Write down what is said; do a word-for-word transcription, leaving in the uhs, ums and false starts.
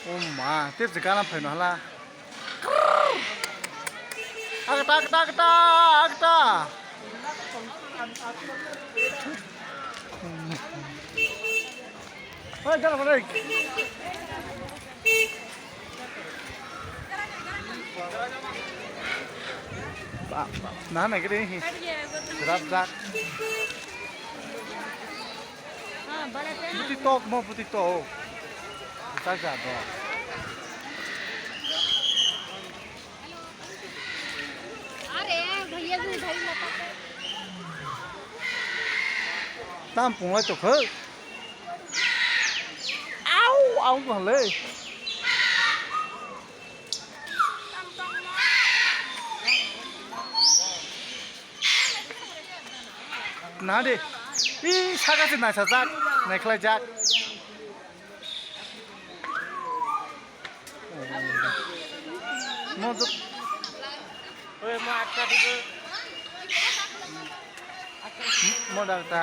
Oh ma, tep se gana phaino hala. Akta, akta, akta, akta. Oi, gana phaino. Ba, ba, na, na, gini. Serap jak. Buti tok mo, buti tok. Buti jak do. अरे भैया भी उधर ही लटक है। Tam punglai tokho. Au, au, halai. Na de. I saka se naisajak, naikhlaijak. Mo do. Oi, mo atta dibo. Mo dakta.